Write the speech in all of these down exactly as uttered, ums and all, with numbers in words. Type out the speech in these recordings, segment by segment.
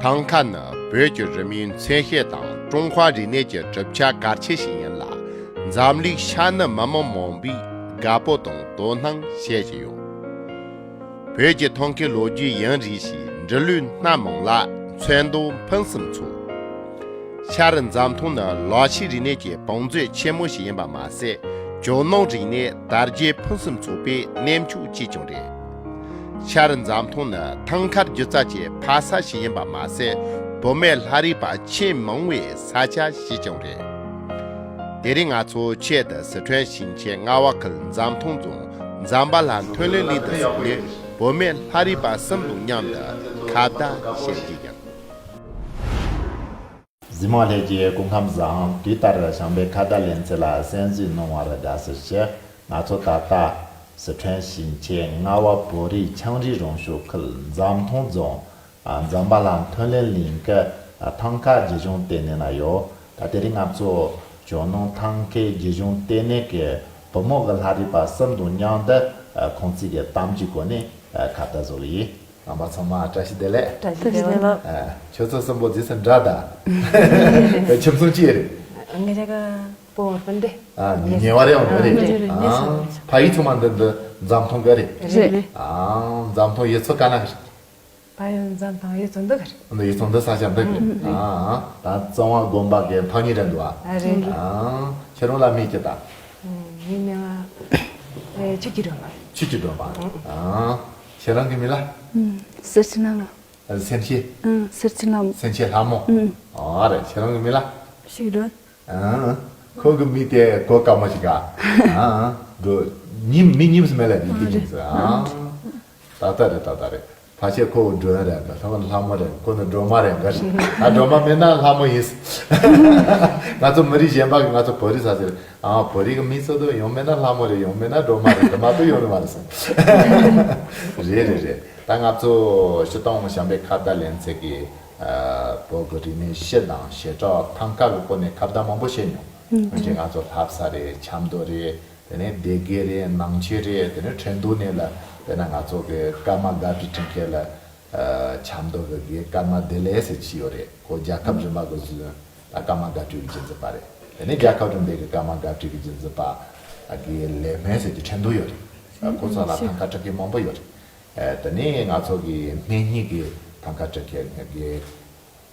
ཐང་ཀ་ནི་བོད་ཀྱི་རི་མོའི་མཚོན་བྱེད་དང་ཀྲུང་ཧྭ་རིག་གནས་ཀྱི་གྲུབ་ཆ་གལ་ཆེ་ཞིག་ཡིན་ལ། འཛམ་གླིང་ཤར་ནུབ་མི་མང་མང་པོས་དགའ་པོ་དང་དོ་སྣང་བྱེད་ཀྱི་ཡོད། བོད་ཀྱི་ཐང་ཀའི་ལོ་རྒྱུས་ཡུན་རིང་ཞིང་འབྲི་ལུགས་སྣ་མང་ལ་མཚོན་དོན་ཕུན་སུམ་ཚོགས། ཤར་འཛམ་ཐང་ནི་ལག་ཤེས་རིག་གནས་ཀྱི་བང་མཛོད་ཆེན་མོ་ཞིག་ཡིན་པ་མ་ཟད། ཇོ་ནང་རིག་གནས་དར་རྒྱས་ཕུན་སུམ་ཚོགས་པའི་གནས་མཆོག་ཅིག་ཀྱང་རེད། ཤར་འཛམ་ཐང་ནི་ཐང་ཀ་སྒྱུ་རྩལ་གྱི་ཕ་ས་ཞིག་ཡིན་པ་མ་ཟད། བུད་མེད་ལྷ་རིས་པ་ཆེས་མང་བའི་ས་ཆ་ཞིག་ཀྱང་རེད། དེ་རིང་ང་ཚོ་ཆེད་དུ་སི་ཁྲོན་ཞིང་ཆེན་རྔ་བ་ཁུལ་འཛམ་ཐང་རྫོང་འཛམ་བྷ་ལ་མཐོ་ལེན་གླིང་དུ་སོང་ནས་བུད་མེད་ལྷ་རིས་པ་གསུམ་དང་མཉམ་དུ་ཁ་བརྡ་བྱེད་ཀྱི་ཡིན། གཟིགས་མོ་ལྷན་རྒྱས་སྐུ་ཁམས་བཟང་། དུས་ལྟར་བྱམས་པའི་ཁ་བརྡ་ལེན་ཚུལ་ལ་གསན་གཟིགས་གནང་བར་དགའ་བསུ་ཞུ། ང་ཚོ་ད་ལྟ་སི་ཁྲོན་ཞིང་ཆེན་རྔ་བ་བོད་རིགས་ཆའང་རིགས་རང་སྐྱོང་ཁུལ་འཛམ་ཐང་རྫོང་འཛམ་བྷ་ལ་མཐོ་ལེན་གླིང་གི་ཐང་ཀ་རྒྱུད་གཞུང་ལྟེ་གནས་ན་ཡོད། ད་དེ་རིང་ང་ཚོ་ཇོ་ནང་ཐང་ཀའི་རྒྱུད་གཞུང་ལྟེ་གནས་ཀྱི་བུ་མོ་གི་ལྷ་རིས་པ་གསུམ་དང་མཉམ་དུ་ཁོང་ཚོའི་གི་གཏམ་རྒྱུད་སྐོར་ནས་ཁ་བརྡ་བཟོ་གི་ཡིན། རྣམ་པ་ཚང་མ་བཀྲ་ཤིས་བདེ་ལེགས། བཀྲ་ཤིས་བདེ་ལེགས། ཨ། ཁྱོད་ཚོ་གསུམ་པོ་རྗེས་སུ་འདྲ་ད། ཁྱིམ་ཚང་གཅིག་རེད། ངེད་ཅག་གི་བུ་མོ་སྤུན་ཟླ། ཨ། ཉེ་ཉེ་བ་རེད་འོང་རེད། ཨ། ཕ་ཡུལ་ཚང་མ་འདི་འདི་འཛམ་ཐང་གི་རེད། རེད། ཨ། འཛམ་ཐང་ཡུལ་ཚོ་ག་ན་གི་རེད། ཕ་ཡུལ་འཛམ་ཐང་ཡུལ་ཚོ་འདི་གི་རེད། འདི་ཡུལ་ཚོ་འདི་ས་ཆ་འདི་གི་རེད། ཨ། ད་གཙང་བ་དགོན་པ་གི་ཕ་ཡུལ་རེད་འདུག་ཨ། རེད། ཨ། ཁྱེད་རང་ལ་མི་གཅིག་ད། ངའི་མིང་ལ་ཆོས་ཀྱི་སྒྲོན་མ། ཆོས་ཀྱི་སྒྲོན་མ། ཨ། ཁྱེད་རང་གི་མིང་ལ། ཨུམ། སེར་ཆེན་ལྷ་མོ། ཨ། སེམས་ཤེས། ཨུམ། སེར་ཆེན་ལྷ་མོ། སེམས་ཤེས་ལྷ་མོ། ཨུམ། ཨ་རེད། ཁྱེད་རང་གི་མིང་ལ། ཤིག་སྒྲོན། ཨ། ཁོ་གི་མིང་དེ་གོ་དཀའ་མོ་ཞིག་ག། ཨ། འགྲོ། ཉིམ་མི་ཉིམ་སུ་མེད་ལ་འདི་འདི་ཉིམ་སུ། ཨ། ད་ལྟ་རེད། ད་ལྟ་རེད། ཕལ་ཆེར་ཁོ་བོ་སྒྲོན་རེད། ད་ལྷ་མོ་ལྷ་མོ་རེད། ཁོ་ནི་སྒྲོལ་མ་རེད་འགའ་ཞིག། ད་སྒྲོལ་མ་མེད་ན་ལྷ་མོ་ཡིན། ང་ཚོ་མི་རིགས་གཞན་པ་གི་ང་ཚོ་བོད་རིགས་ས་ཟེར། ཨ། བོད་རིགས་ཀྱི་མིང་ཚོ་དུ་ཡང་མེད་ན་ལྷ་མོ་རེད། ཡང་མེད་ན་སྒྲོལ་མ་རེད། དེ་མ་གཏོགས་ཡོང་ནི་མ་རེད་ཟེར། རེད་རེད་རེད། ད་ང་ཚོ་སྤྱིར་བཏང་བྱམས་པའི་ཁ་བརྡ་ལེན་ཚད་ཀྱི། ཨ། བོད་ཀྱི་རིག་གནས་སྤྱི་དང་བྱེ་བྲག་ཐང་ཀ་གི་སྐོར་ནས་ཁ་བརྡ་མང་པོ་བྱས་མྱོང་། ཨུམ། འོན་ཀྱང་ང་ཚོ་ལྷ་བསངས་རེད། ཆབ་མདོ་རེད། དེ་ནས་སྡེ་དགེ་རེད། ནང་ཆོས་རེད། དེ་ནས་ཁྲིན་ཏུའུ་ནས་ལ་དཔེར་ན་ང་ཚོ་གི་ཀརྨ་དགའ་བྲལ་དྲིན་མཁས་ལ། ཨ། ཆབ་མདོ་གི་དགེ་ཀརྨ་བདེ་ལེགས་ཟེར་གྱི་ཡོད་རེད། ཁོ་རྒྱལ་ཁབ་རིམ་པ་གི་གཟུ་ད་ཀརྨ་དགའ་བྲལ་གྱི་རྗེས་འཛིན་པ་རེད། དེ་ནས་རྒྱལ་ཁབ་རིམ་པའི་གི་ཀརྨ་དགའ་བྲལ་གྱི་རྗེས་འཛིན་པ་དགེ་ལེགས་སྨན་ཟེར་གྱི་ཁྲིན་ཏུའུ་ཡོད་རེད། ཨ། ཁོ་ཚོ་ལ་ཐང་ཀ་ཁྲིད་མཁན་མང་པོ་ཡོད་རེད། ཨ། དེ་ནས་ང་ཚོ་གི་སྨན་གཉིས་ཀྱི་ཐང་ཀ་ཁྲིད་མཁན་དགེ།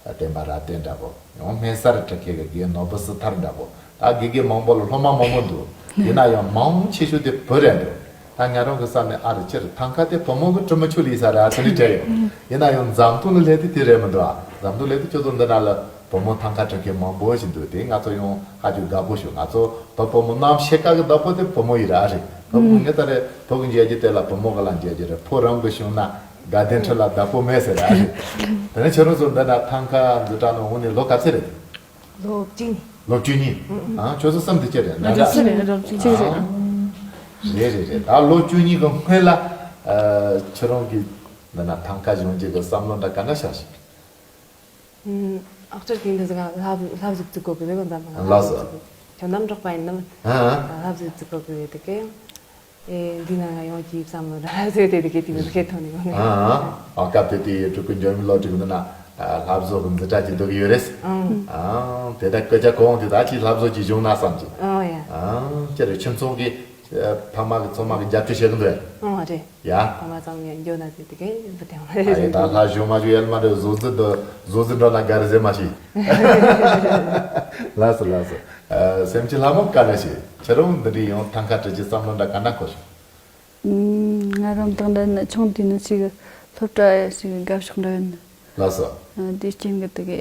བསྟན་པ་རབ་བརྟན་འདྲ་པོ། ཡང་སྨན་གསར་ཁྲིད་མཁན་གྱི་དགེ་ནོར་བུ་སྲི་ཐར་འདྲ་པོ། ད་དགེ་རྒན་མང་པོ་ལ་སློབ་མ་མང་པོ་འདུག། ཡིན་ན་ཡང་མང་ཆེ་ཤོས་དེ་བོད་རེད་འདུག། ད་ང་རང་གི་བསམ་ནས་ཨ་རེ་སྤྱིར་ཐང་ཀ་དེ་བུ་མོ་གི་གྲུ་མོ་ཆུ་ལི་ས་རེད་ཨ་ཚོ་ནི་བྲལ་ཡོད། ཡིན་ན་ཡང་འཛམ་ཐང་ལ་སླེབས་དུས་དེ་རེད་མི་འདུག་ཨ། འཛམ་ཐང་སླེབས་དུས་ཁྱོད་ཚོ་འདི་ན་ལ་བུ་མོ་ཐང་ཀ་ཁྲིད་མཁན་མང་པོ་ཞིག་འདུག། དེ་ང་ཚོ་ཡང་ཧ་ཅང་དགའ་པོ་བྱུང་། ང་ཚོ་བུ་བུ་མོ་རྣམ་ཤེས་ཀ་གི་བདག་པོ་དེ་བུ་མོ་ཡིན་རེད་ཨ་རེད། བུ་མོ་ངས་ད་རེད་བུ་གི་མཇལ་རྒྱུ་དེ་ལ་བུ་མོ་ག་ལ་མཇལ་རྒྱུ་རེད། ཕོ་རང་གི་བྱུང་ན་དགའ་ལྡན་ཁྲི་ལ་བདག་པོ་མེད་ཟེར་ར་རེད། དེ་ནས་ཁྱོད་རང་ཚོ་འདི་ན་ཐང་ཀ་འཛུགས་གྲྭ་ནང་འོང་ནས་ལོ་ག་ཚོད་རེད། ལོ་བཅུ་གཉིས། ལོ་བཅུ་གཉིས། ཨང་། ཁྱོད་ཚོ་སེམས་འདི་སྐྱེ་རེད་ན་འདྲ། རེད་རེད་རེད། ཨང་། རེད་རེད་རེད། ད་ལོ་བཅུ་གཉིས་ཀྱི་སྔོན་ལ་ཁྱོད་རང་གིས་འདི་ན་ཐང་ཀ་གཞུང་གཅིག་གི་བསམ་བློ་འདྲ་ག་འདྲ་བཞག་ཤིང་། ཨུམ། ཨག་ཅར་གྱིས་འདི་ཟིག་ལྷ་ལྷ་བཟོ་བརྩི་དགོས་གི་ཟེར་གོ་འདམ། ལགས་སོ། ཁྱོད་རྣམ་འབྲོག་པ་ཡིན་ནམ། ཨ་ཨ། ལྷ་བཟོ་བརྩི་དགོས་གི་ཟེར་དུས་ཀྱི། ཨེ། འདི་ན་ང་ཡོང་གི་བསམ་བློ་ར་ཟེར་དེ་དེ་གི་དེ་མི་ཁེ་ཐོན་ནི་གོ་ནི། ཨ་ཨ། ཨ་སྐབས་དེ་དེ་ཕྲུ་གུ་འཇོན་མི་ལོ་དྲུག་འདི་ན་ལྷ་བཟོ་གི་འཛིན་གྲྭ་གཅིག་འདུག་གི་ཡོད་རེད། ཨང་། ཨ་དེ་ད་སྐད་ཆ་གོ་འོང་དུས་ད་ཅིག་ལྷ་བཟོ་གཅིག་བྱུང་ན་བསམ་གྱི། ཨང་ཡ། ཨ་ཅི་རེད། ཁྱིམ་ཚང་གི་ཨ་ཕ་མ་གི་ཚང་མ་གི་རྒྱབ་སྐྱོར་བྱེད་གི་འདུག་ཨེ། ཨང་རེད། ཡ། ཕ་མ་ཚང་མས་འགྱོ་ན་དེ་དེ་གས་བུ་དེ་ཨ་ཡེ་ད་ལྷ་བཟོ་མ་བཟོ་ཡལ་མ་རེད། བཟོ་རྩིས་འདི་བཟོ་རྩིས་འགྲོ་ན་དགའ་རེད་ཟེར་མ་ཤེས། ལགས་སོ་ལགས་སོ། ཨ་སེམས་ཅན་ལྷ་མོ་བཀའ་དྲིན་ཆེ། ཁྱེད་རང་འདི་འདྲའི་ཡང་ཐང་ཀ་ཁྲིད་ཀྱི་བསམ་བློ་འདྲ་ག་འདྲ་འཁོར་བྱུང་། ང་རང་དང་ལྡན་ན་ཆུང་དུས་ནས་ཅིག་སློབ་གྲྭ་ཞིག་དགའ་ཕྱོགས་འདྲ་ཡོད་ནི། ལགས་སོ། དེའི་རྐྱེན་གྱིས་དེ་གས་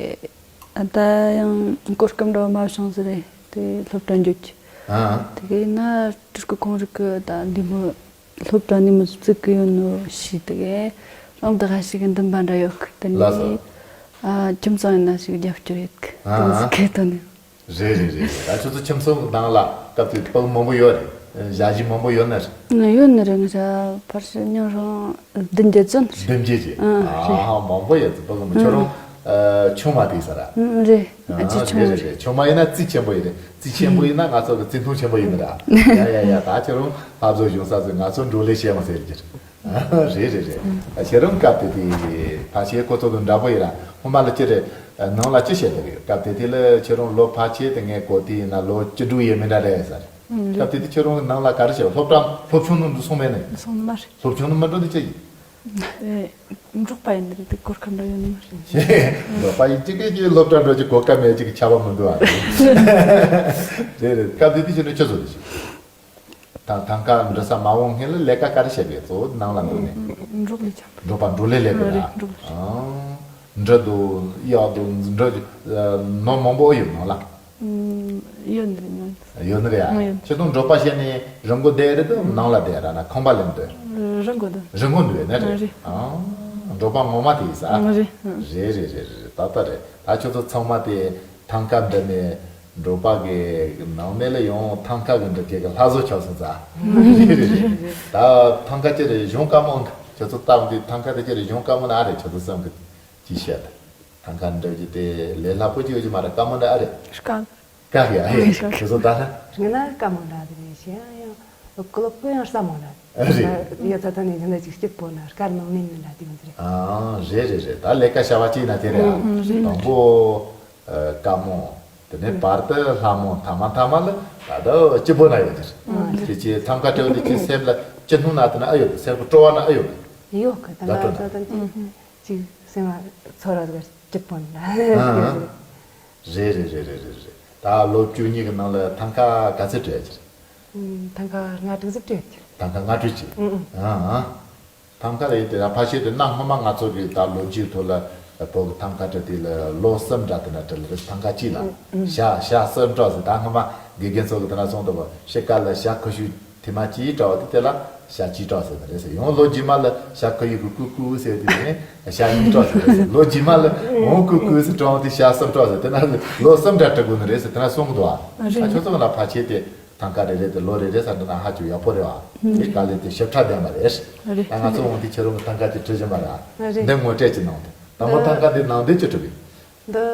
ཨ་ད་ཡང་གོ་སྐབས་འདྲ་བ་མ་བྱུང་ཟེར་རེད། དེ་སློབ་གྲྭ་འགྱོ་གི། ཨ། དེ་གས་ང་སྤྲུལ་སྐུ་ཁོང་རིག་གི་ད་འདི་མོ་སློབ་གྲྭ་ནས་མི་བརྩི་གི་ཡོད་ནོ་ཞིག་དེ་གས་རང་དགའ་ཞིག་གི་འདུན་པ་འདྲ་ཡོད་གི། དེ་ལགས་སོ། ནས་ཨ་ཁྱིམ་ཚང་ཡིན་ན་ཞིག་རྒྱབ་སྐྱོར་ཡོད་གི། ཨ། དེ་མོ་ཟིག་གི་དོན་ནས། རེད་རེད་རེད། ད་ཁྱོད་ཚོ་ཁྱིམ་ཚང་གི་ནང་ལ་སྐབས་དེ་ཕྲུ་གུ་མང་པོ་ཡོད་རེད། ཞ་ཡི་མང་པོ་ཡོད་ན་རེད། ཡོད་ནི་རེད། ང་ཚོ་ཕལ་ཆེར་མྱང་རང་བདུན་བརྒྱད་ཙམ་རེད། བདུན་བརྒྱད་ཅིག་ཨང་རེད། ཨ་མང་པོ་ཡོད་ཚོ་ཕྲུ་གུ་མང་པོ། ཁྱོད་རང་ཨ་ཆུང་མ་དེ་ས་ར། ཨང་རེད། ཨ་ཅི་ཨ་ཆུང་རེད་རེད་རེད། ཆུང་མ་ཡིན་ན་རྩིས་ཆེན་པོ་ཡིན་རེད། རྩིས་ཆེན་པོ་ཡིན་ན་ང་ཚོ་གི་རྩིས་མཐོང་ཆེན་པོ་ཡིན་ནི་ར། ཡ་ཡ་ཡ། ད་ཁྱོད་རང་ལྷ་བཟོ་གཞུང་ས་ཟེར་ང་ཚོ་འགྲོ་ལས་བཤད་མ་ཟེར་གྱི། རེད་རེད་རེད། ཁྱེད་རང་སྐབས་དེ་དེ་ཕལ་ཆེར་ཁོ་ཚོ་དང་འདྲ་པོ་ཡིན་ལ། སྔོན་མ་ལ་ཅི་རེད། ནང་ལ་ཅི་བཤད་བསྡད་ཀྱི་ཡོད། སྐབས་དེ་དེ་ལ་ཁྱེད་རང་ལོ་ཕལ་ཆེར་དེ་ངས་གོ་དུས་ཡིན་ན་ལོ་བཅུ་དྲུག་ཡས་མས་འདྲ་རེད་ཟེར། ཨང་། རེད། སྐབས་དེ་དེ་ཁྱེད་རང་གི་ནང་ལ་ག་རེ་བྱས། སློབ་གྲྭ་སློབ་ཆུང་ནང་དུ་སོང་མེད་ནས། སོང་མ་རེད། སློབ་ཆུང་ནང་མ་འགྲོ་དེ་ཅི་ཡིན། དེ་འབྲོག་པ་ཡིན་ནི་རེད། དེ་གོ་སྐབས་འདྲ་ཡོད་ནི་མ་རེད། འབྲོག་པ་ཡིན་གཅིག་གིས་ཀྱི་སློབ་གྲྭ་འགྲོ་གི་གོ་སྐབས་མེད་ཅིག་གི་ཆ་བ་མི་འདུག་ཨ། རེད་རེད། སྐབས་དེ་དེ་ཁྱེད་རང་ཆུ་ཚོད་དེ་ཞིག་ཐང་ཐང་ཀ་འགྲོ་ས་མ་འོང་སྔོན་ལ་ལས་ཀ་ག་རེ་བྱས་པས། གཙོ་བོ་ནང་ལ་འདུག་ནས། འབྲོག་ལས་བྱ། འབྲོག་པ་འབྲོག་ལས་ལས་པས་རེད། ལ། འབྲོག་ལས། ཨང་། འབྲི་འདུག་གཡག་འདུག་འབྲི། ནོར་མང་པོ་ཡོད་ནང་ལ། ཡོད་འདི་ཉོན། ཡོད་ནི་རེད་ཨ། ཡོད། ཁྱེད་ཚོ་འབྲོག་པ་བྱས་ནས་རི་མགོ་བསྡད་རེད་དམ་ནང་ལ་བསྡད་ར་ན་ཁང་པ་ལེན་འདོད། རི་མགོ་འདུག་རི་མགོ་འདུག་ནི་རེད། རེད། ཨང་། འབྲོག་པ་ངོ་མ་དེ་ཡིན་ས། རེད། རེད་རེད་རེད་རེད། ད་ལྟ་རེད། ད་ཁྱོད་ཚོ་ཚང་མ་དེ་ཐང་ཀ་འདི་ནས་འབྲོག་པ་གི་ནང་ནས་ལ་ཡང་ཐང་ཀ་གི་འདི་གས་གི་ལྷ་བཟོ་ཆགས་སོང་ཙང་། རེད་རེད་རེད། ད་ཐང་ཀ་ཅི་རེད་གཞུང་དཀའ་མོ། ཁྱོད་ཚོ་ལྟ་འོང་དུས་ཐང་ཀ་དེ་ཅི་རེད་གཞུང་དཀའ་མོ་ན་ཨ་རེད། ཁྱོད་ཚོ་བསམ་གི་ཅི་བཤད། ཐང་ཀ་འདྲ་གི་དེ་ལས་སླ་པོ་ཅི་ཡོད་ཀྱི་མ་རེད། དཀའ་མོ་འདྲ་ཨ་རེད། དཀའ། དཀའ་གི་ཨ་རེད། ཁྱོད་ཚོ་ད་ལ། ངས་ན་དཀའ་མོ་འདྲ་དེ་རེད་ཞེ་ཡང་། ཀློག་པོ་ཡང་སླ་མོ་འདྲ། ཨ་རེད། ཡ་ད་ད་ནས་ཉིན་ལ་ཅིག་སྐྱིད་པོ་ན་དཀའ་ནང་མིན་མིན་འདྲ་དེ་ཡོང་གི་རེད། ཨ་རེད་རེད་རེད། ད་ལས་ཀ་བྱ་བ་ཅིག་ན་དེ་རེད་ཨ། རེད། དང་པོ། ཨ། དཀའ་མོ། དེ་ནས་བར་དུ་སླ་མོ། ཐ་མ་ཐ་མ་ལ་ད་ལྟ་སྐྱིད་པོ་ན་ཡོད་དེ་རེད། དེ་ཅི་ཐང་ཀ་སྤྲད་དེ་ཅི་སེམས་ལ་ཅི་སྣང་ན་དེ་ན་ཨ་ཡོད། སེམས་ཀྱི་སྤྲོ་བ་ན་ཨ་ཡོད། ཡོད་གི་ད་ད་ལྟ་ད་ད་ཅི་ཅིག་སེམས་ལ་ཚོར་བ་ཟེར་སྐྱིད་པོ་ན། ཨ། རེད་རེད་རེད་རེད་རེད་རེད། ད་ལོ་བཅུ་གཉིས་ཀྱི་ནང་ལ་ཐང་ཀ་ག་ཚོད་སྤྲད་ཀྱི་རེད། ཐང་ཀ་ལྔ་དྲུག་ཙམ་སྤྲད་ཀྱི་རེད། ཐང་ཀ་ལྔ་དྲུག་ཅིག་ཨང་ཨང་། ཐང་ཀ་རེད་དེ་ཕལ་ཆེར་དེ་གནའ་སྔ་མ་ང་ཚོ་གི་ད་ལོ་རྒྱུས་ཐོག་ལ་བོད་ཀྱི་ཐང་ཀ་སྤྲད་དེ་ལ་ལོ་གསུམ་འདྲ་དེ་འདྲ་སྤྲད་ལ་རེད། ཐང་ཀ་གཅིག་ལ་ཞག་ཞག་གསུམ་སྤྲད་ཟེར། ད་སྔ་མ་དགེ་རྒན་ཚོ་གི་དེ་འདྲ་གསུངས་འདུག་བ། ཤི་ཀ་ལ་ཞག་ཁ་ཤས་ཐེངས་མ་གཅིག་སྤྲད་པ་དེ་དེ་ལ་ཞག་གཅིག་སྤྲད་ཟེར་ནི་རེད་ཟེར། ཡང་ལོ་རྗེས་མ་ལ་ཞག་ཁ་ཡོད་ཀྱི་ཀུ་ཀུ་ཟེར་དེ་ནས་ཞག་གཉིས་སྤྲད་ཟེར་ནི་རེད་ཟེར། ལོ་རྗེས་མ་ལ་འོང་ཀུ་ཀུ་ཟེར་སྤྲད་དེ་ཞག་གསུམ་སྤྲད་ཟེར། དེ་ན་ལོ་གསུམ་འདྲ་སྤྲད་དགོས་ནི་རེད་ཟེར། དེ་འདྲ་གསུང་གི་འདུག་ཨ། ཨ་ཁྱོད་ཚོ་ལ་ཕལ་ཆེར་དེ་ཐང་ཀ་རེ་རེ་དེ་ལོ་རེ་རེ་ཟེར་འདི་ན་ཧ་ཅང་ཡག་པོ་རེད་བ། དེ་དཀའ་ལས་དེ་ཞིབ་ཕྲ་ལྡན་པ་རེད། རེད། ད་ང་ཚོ་འོང་དེ་ཁྱེད་རང་གི་ཐང་ཀ་དེ་བྲིས་བཞིན་པ་རེད། རེད། འདི་ངོ་སྤྲོད་ཅིག་གནང་དང་། དང་པོ་ཐང་ཀ་འདི་ནང་དོན་ཅི་བྲིས་པས། འདི་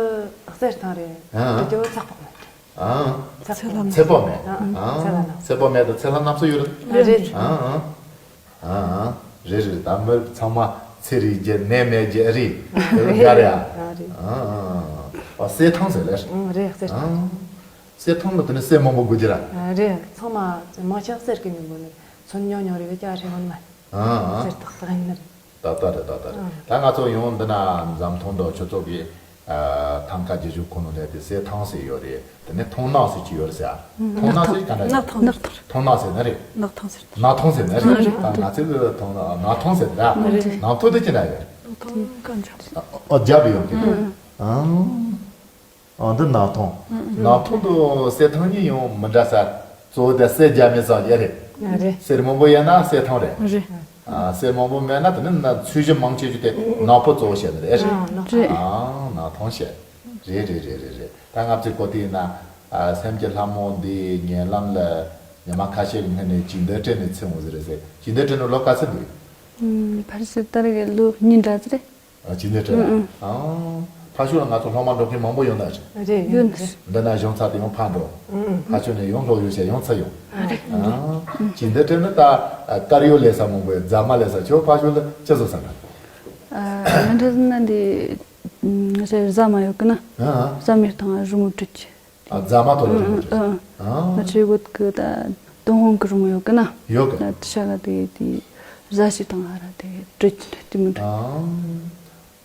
གསེར་ཐང་རེད། ཨང་། དེ་ཚོ་ཚགས་པར་མེད། ཨང་། ཚགས་པར། ཚེ་ལྷ། ཚེ་དཔག་མེད། ཨང་། ཨང་། ཚེ་ལྷ་རྣམ། ཚེ་དཔག་མེད་དང་ཚེ་ལྷ་རྣམ་གསུམ་ཡོད་རེད། རེད། ཨང་ཨང་། ཨང་ཨང་། རེད་རེད། ད་མི་ཚང་མ་ཚེ་རིང་རྒྱུ་ནད་མེད་རྒྱུ་ཨེ་རེད། དེ་ལ་དགའ་རེད་ཨ། ཨང་རེད། ཨང་ཨང་། ཨ་གསེར་ཐང་ཟེར་ལེ། ཨང་རེད། གསེར་ཐང་། ཨང་། གསེར་ཐང་ལ་དེ་ནི་གསེར་མང་པོ་དགོས་རྒྱུ་ར། ཨ་རེད། ཚང་མ་མང་ཆེ་བ་གསེར་གི་མི་དགོས་ནི། ཚོན་ཉུང་ཉུང་རེད་བས་ཀྱང་རེད་འོན་མ། ཨང་ཨང་། གསེར་ཏག་ཏག་ཡིན་ནི་རེད། ད་ལྟ་རེད། ད་ལྟ་རེད། ཨང་། ད་ང་ཚོ་ཡང་འདི་ན་འཛམ་ཐང་དུ་ཁྱོད་ཚོ་གི་ཨ་ཐང་ཀ་རྒྱུ་ཆོ་ཁོ་ནང་ལས་དེ་གསེར་ཐང་ཟེར་ཡོད་རེད། དེ་ནས་ཐང་ནག་ཟེར་གྱི་ཡོད་རེད་ཟེར་ཨ། ཐང་ནག་ཟེར་ག་འདྲ་ཡོད། ནག་ཐང་། ནག་ཐང་། ཐང་ནག་ཟེར་ན་རེད། ནག་ཐང་ཟེར། ནག་ཐང་ཟེར་ན་རེད། ཨང་རེད། ད་ང་ཚོའི་གི་ཐང་ནག་ཐང་ཟེར་ད། ཨང་རེད། ནག་ཐང་དེ་ཅི་འདྲ་ཡོད། ནག་ཐང་གང་ཆགས། ཨ་ཨ་རྒྱབ་ཡོད་གི། ཨང་། ཨང་། ཨ་འདི་ནག་ཐང་། ནག་ཐང་དུ་གསེར་ཐང་གཉིས་ཡང་མི་འདྲ་ས། གཙོ་བོ་དེ་གསེར་རྒྱ་མི་ཙམ་ཡ་རེད། ཨ་རེད། གསེར་མང་པོ་ཡོད་ན་གསེར་ཐང་རེད། རེད། ཨ་གསེར་མང་པོ་མེད་ན་དེ་ནི་ན་ཚོས་གཞི་མང་ཆེ་ཤོས་དེ་ནག་པོ་གཙོ་བོ་བཤད་ནི་རེད། ཨ་ནག་ཐང་། རེད། ཨ་ནག་ཐང་བཤད། རེད་རེད་རེད་རེད་རེད། ད་ང་ཚོའི་གོ་དེ་ཡིན་ན་ཨ་སེམས་ཀྱི་ལྷ་མོ་འདིའི་ཉེ་ལམ་ལ་ཉི་མ་ཁ་ཤས་ཀྱི་སྔོན་ནས་ཇི་འདོད་སྤྲད་ནས་ཚེ་འོང་ཟེར་རེད་ཟེར། ཇི་འདོད་སྤྲད་ནས་ལོ་ག་ཚོད་འདུག་ཨུམ། ཕལ་ཆེར་ད་རེས་ལོ་གཉིས་འདྲ་ཙམ་རེད། ཨ་ཇི་འདོད་སྤྲད་ལ། ཨང་། ཕ་ཤུལ་ལ་ང་ཚོ་སློབ་མ་འགྲོ་མཁན་མང་པོ་ཡོད་ན་རེད། རེད། ཡོད་ནི་རེད། འདི་ན་གཞུང་ཚབ་དེ་ཡང་ཕར་འགྲོ། ཨང་། ཕ་ཤུལ་ནས་ཡང་སློབ་ཡོན་བྱས་ཡང་ཚུར་ཡོང་། རེད། ཨང་། ཇི་འདོད་སྤྲད་ནི་ད་དཀར་ཡོལ་ལས་ས་མང་པོ་ཡོད། རྫ་མ་ལས་ས། ཁྱོད་ཕ་ཤུལ་ལ་ཅི་བཟོ་ས་ན། ཨ་ང་འདྲ་ན་འདི་ང་ཚོའི་རྫ་མ་ཡོད་གི་ན། ཨང་། རྫ་མའི་སྟེང་ང་རི་མོ་བྲིས་ཀྱི། ཨ་རྫ་མ་ཐོག་ལ་རི་མོ་བྲིས། ཨང་། ཨང་། ང་ཚོའི་བོད་ཀྱི་ད་ཏུན་ཧོང་གི་རི་མོ་ཡོད་གི་ན། ཡོད་གི། ད་དེ་ཤ་ག་དེ་དེ་རྫ་ཤི་དང་ཨ་ར་དེ་བྲིས་ཀྱི་འདྲ་དེ་མི་འདྲ། ཨང་།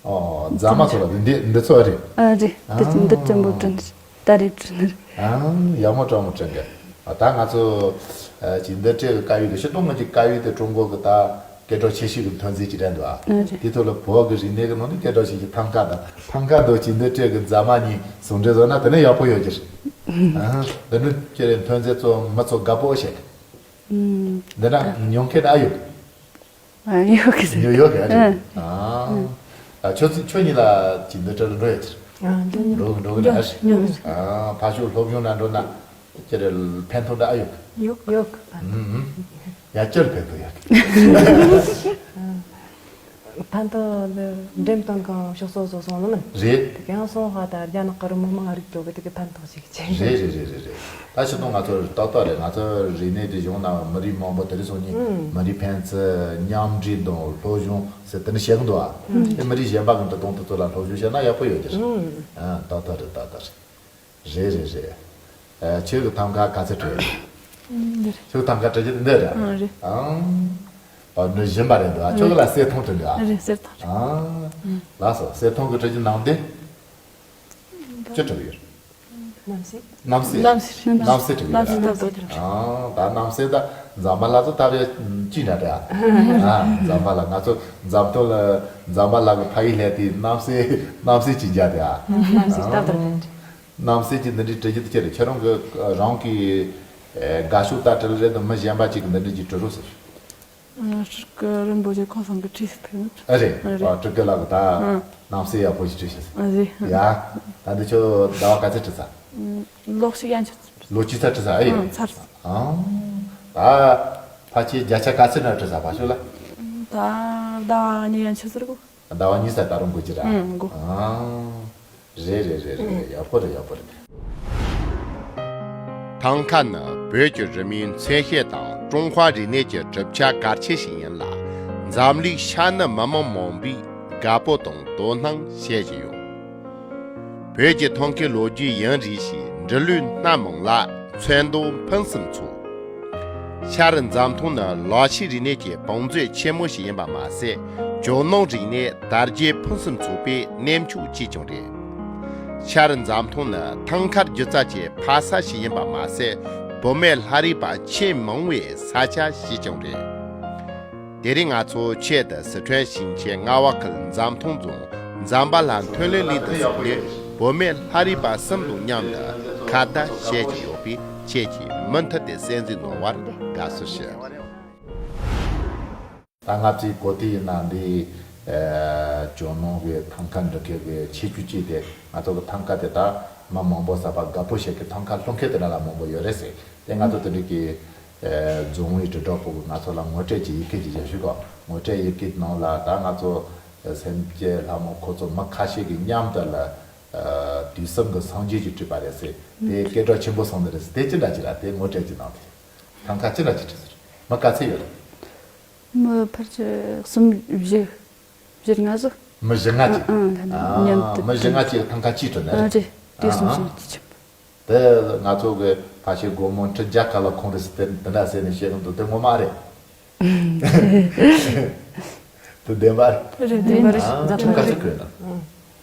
ཨོ་རྫ་མ་ཐོག་ལ་འདི་འདི་ཚོ་རེད། ཨ་རེད། དེ་ཨང་། འདི་བཙན་པོ་བྲིས་ནི་རེད། ད་རེད་བྲིས་ནི་རེད། ཨང་། ཡག་མོ་དྲང་མོ་བྲིས་འདུག་ཨ་ད་ང་ཚོ་ཨ་ཇི་འདོད་སྤྲད་གི་དཀར་ཡོལ་དེ་ཤི་ཏོང་ང་ཅིག་དཀར་ཡོལ་དེ་ཀྲུང་གོ་གི་ད་སྐད་གྲགས་ཆེ་ཤོས་ཀྱི་ཐོན་རྫས་ཅིག་རེད་འདུག་ཨ། ཨ་རེད། དེ་ཐོག་ལ་བོད་ཀྱི་རིག་གནས་ཀྱི་ནང་ནས་སྐད་གྲགས་ཆེ་ཤོས་ཐང་ཀ་དང་། ཐང་ཀ་དང་ཇི་འདོད་སྤྲད་གི་རྫ་མ་གཉིས་ཟུང་འབྲེལ་བཟོ་ན་དེ་ནས་ཡག་པོ་ཡོད་ཀྱི་རེད། ཨ་འདི་ནི་ཁྱེད་རའི་ཐོན་རྫས་ཚོ་མི་ཚོ་དགའ་པོ་བྱེད། ཨུམ། འདི་ན་ཉོ་མཁན་ཨ་ཡོད། ཨ་ཡོད་གི་ཟེར། ཉོ་ཡོད་གི་ཨ་རེད། ཨ་ཨ་ཁྱོད་ཚོ་ཁྱོད་གཉིས་ལ་ཇི་འདོད་སྤྲད་ལ་འགྲོ་ཡོད་ཀྱི་རེད། ཨ་འགྲོ་ཉོ་འགྲོ་གི་ན་ཨ་ཤི། ཉོ་ཉོ། ཨ་ཕ་ཤུལ་སློབ་སྦྱོང་ན་འགྲོ་ན། ཁྱེད་རའི་ཕན་ཐོགས་འདྲ་ཨ་ཡོད་གི། ཡོད་ཡོད། ཨུམ་ཨུམ། ཡ་ཁྱོད་ཕན་ཐོགས་ཡོད་གི། ཕན་ཐོགས་འདི་འགྲེམས་སྟོན་ཁང་ཕྱོགས་སོ་སོ་སོང་ནི་མིན། རེད། དེ་གང་སོང་ཧ་ད་རྒྱ་ནག་གི་རི་མོ་མང་རིག་ཏོ་གི་དེ་གི་ཕན་ཐོགས་ཤིག་ཆེ། རེད་རེད་རེད་རེད་རེད། ད་ཕྱི་དོན་ང་ཚོ་ཏག་ཏག་རེད། ང་ཚོ་རིག་གནས་དེ་གཞུང་ན་མི་རིགས་མང་པོ་དེ་རིང་སང་ཉིན་ཨང་། མི་རིགས་ཕན་ཚུན་མཉམ་འབྲེལ་དང་སློབ་སྦྱོང་ཟེར་དེ་ནི་བཤད་གི་འདུག་ཨ། ཨང་། དེ་མི་རིགས་གཞན་པ་གི་འབྲི་སྟངས་དེ་ཚོ་ལ་སློབ་སྦྱོང་བྱས་ན་ཡག་པོ་ཡོད་ཀྱི་རེད། ཨང་། ཨ་ཏག་ཏག་རེད། ཏག་ཏག་རེད། རེད་རེད་རེད། ཨ་ཁྱོད་ཀྱི་ཐང་ཀ་ག་ཚོད་བྲིས། ཨང་། འདི་རེད། ཁྱོད་ཐང་ཀ་བྲིས་རྒྱུ་དེ་འདི་རེད། ཨང་། རེད། ཨང་། ཨ་ནི་བཞིན་པ་རེད་འདུག་ཨ། ཁྱོད་ཀྱི་ལ་གསེར་ཐང་བྲིས་འདུག་ཨ། རེད། གསེར་ཐང་རེད། ཨང་། ཨང་། ལགས་སོ། གསེར་ཐང་གི་བྲིས་རྒྱུ་ནང་དེ་ཅི་བྲིས་ཡོད། གནམ་སའི། གནམ་སའི། གནམ་སའི་རེད། གནམ་སའི་བྲིས་ཡོད། གནམ་སའི་ཐང་བྲིས་རེད། ཨང་། ད་གནམ་སའི་ད་འཛམ་བུ་གླིང་ཚོ་ད་བས་ཅི་འདྲ་རེད་ཨ། ཨང་། འཛམ་བུ་གླིང་ང་ཚོ་འཛམ་ཐང་ལ་འཛམ་བུ་གླིང་གི་ཕ་ཡུལ་ལས་དེ་གནམ་སའི་གནམ་སའི་ཅི་འཇའ་རེད་ཨ། གནམ་སའི་ད་ད་རེད། གནམ་སའི་ཅི་འདི་འདྲའི་བྲིས་རྒྱུ་དེ་ཅི་རེད། ཁྱེད་རང་གི་རང་གི་དགའ་ཤོས་ད་བྲིས་རེད་དམ། མི་གཞན་པ་ཅིག་གི་འདི་འདྲའི་ཅིག་བྲིས་རོགས་ཟེར། ཨ། སྲིད་ཀྱི་རིན་པོ་ཆེ་ཁོང་ཚང་གི་བྲིས་ཟིན་ཐུབ་ནི། ཨ་རེད། ཨ་རེད། ཨ་སྲིད་ཀྱི་ལག་ད་ཨ་གནམ་སའི་ཡག་པོ་ཞིག་བྲིས་ཤག་ཟེར། ཨ་རེད། ཡ། ད་འདི་ཁྱོད་ཟླ་བ་ག་ཚོད་བྲིས་ས། ཨ་ལོ་གཅིག་ཡན་ཆད། ལོ་གཅིག་ཚར་བྲིས་ས་ཨེ་ཡོད། ཨ་ཚར་སོང་། ཨང་། ད་ཕལ་ཆེར་བརྒྱ་ཆ་ག་ཚོད་ན་བྲིས་ས་ཕ་ཤོད་ལ། ད་ཟླ་བ་གཉིས་ཡན་ཆད་ཟེར་གོ། ཟླ་བ་གཉིས་ས་ད་རུང་དགོས་ཀྱི་ར། ཨང་དགོས། ཨང་། རེད་རེད་རེད་རེད། ཡག་པོ་རེད། ཡག་པོ་རེད། ཐང་ཀ་ནི་བོད་ཀྱི་རི་མོའི་མཚོན་བྱེད་དང་ཀྲུང་ཧྭ་རིག་གནས་ཀྱི་གྲུབ་ཆ་གལ་ཆེ་ཞིག་ཡིན་ལ། འཛམ་གླིང་ཤར་ནུབ་མི་མང་མང་པོས་དགའ་སྤོབས་དང་དོ་སྣང་བྱེད་བཞིན་ཡོད། བོད་ཀྱི་ཐང་ཀའི་ལོ་རྒྱུས་ཡུན་རིང་ཞིང་འབྲི་ལུགས་སྣ་མང་ལ་ཚོན་མདོག་ཕུན་སུམ་ཚོགས། ཤར་འཛམ་ཐང་ནི་ལག་ཤེས་རིག་གནས་ཀྱི་བང་མཛོད་ཆེན་མོ་ཞིག་ཡིན་པ་མ་ཟད། ཇོ་ནང་རིག་གནས་དར་རྒྱས་ཕུན་སུམ་ཚོགས་པའི་གནས་མཆོག་ཅིག་ཀྱང་རེད། ཤར་འཛམ་ཐང་ནི་ཐང་ཀ་སྒྱུ་རྩལ་གྱི་ཕ་ས་ཞིག་ཡིན་པ་མ་ཟད། བུད་མེད་ལྷ་རིས་པ་ཆེས་མང་བའི་ས་ཆ་ཞིག་ཀྱང་རེད། དེ་རིང་ང་ཚོ་ཆེད་དུ་སི་ཁྲོན་ཞིང་ཆེན་རྔ་བ་ཁུལ་འཛམ་ཐང་རྫོང་འཛམ་བུ་གླིང་ཐོན་ལས་གླིང་དུ་སོང་ནས་བུད་མེད་ལྷ་རིས་པ་གསུམ་དང་མཉམ་དུ་ཁ་བརྡ་བྱེད་ཀྱི་ཡོད་པས། ཁྱེད་ཀྱིས་མུ་མཐུད་དེ་གསན་གཟིགས་གནང་བར་དགའ་བསུ་ཞུ། ད་ང་ཚོའི་གོ་དེ་ཡིན་ན་འདི་ཨ་ཇོ་ནང་གི་ཐང་ཀ་འབྲི་མཁན་གྱི་ཁྱད་ཆོས་ཅིག་དེ། ང་ཚོ་གི་ཐང་ཀ་དེ་ད་མི་མང་པོ་གསར་པ་དགའ་པོ་བྱེད་མཁན་ཐང་ཀ་སློབ་མཁན་དེ་འདྲ་ལ་མང་པོ་ཡོད་རེད་ཟེར། དེ་ང་ཚོ་དེ་འདྲ་གི་ཨ་རྫོང་ཨུའི་དྲིལ་བསྒྲགས་པུའུ་གིས་ང་ཚོ་ལ་ངོ་སྤྲོད་ཀྱི་ཡི་གེ་ཅིག་བཞག་ཞུ་གོ། ངོ་སྤྲོད་ཡི་གེ་ནང་ལ་ད་ང་ཚོ་སེམས་བསྐྱེད་ལྷ་མོ་ཁོ་ཚོ་མི་ཁ་ཤས་ཀྱིས་མཉམ་དུ་ལ་ཨ་དུས་གསུམ་གྱི་སངས་རྒྱས་ཀྱི་སྤྲུལ་པ་རེད་ཟེར། དེ་སྐད་གྲགས་ཆེན་པོ་སོང་ནི་རེད་ཟེར། དེ་ཅི་འདྲ་ཅིག་ར། དེ་ངོ་སྤྲོད་ཀྱི་ནང་དེ་ཐང་ཀ་ཅི་འདྲ་ཅིག་བྲིས་ཟེར། མི་ག་ཚད་ཡོད་རེད། མི་ཕལ་ཆེར་གསུམ་བཞི། བཞི་ལྔ་ཟིག་མི་བཞི་ལྔ་ཅིག་ཨ་ཨ་མཉམ་དུ། མི་བཞི་ལྔ་ཅིག་ཐང་ཀ་གཅིག་བྲིས་ནི་ཨ་རེད། རེད། དེ་ཨ་གསུམ་ཨ་བཞི་ཅིག་ཆེན་པོ། དེ་ང་ཚོ་གི་ཕལ་ཆེར་སྒོར་མོ་ཁྲི་བརྒྱ་ཁ་ལ་ཁོང་རེད་ཟེར། དེ་འདི་འདྲ་ཟེར་ནས་བཤད་གི་འདུག་དེ་ངོ་མ་རེད། དེ་བདེན་པ་རེད། རེད། བདེན་པ་རེད། ཨ་ཐང་ཀ་ཅིག་གོན་ན།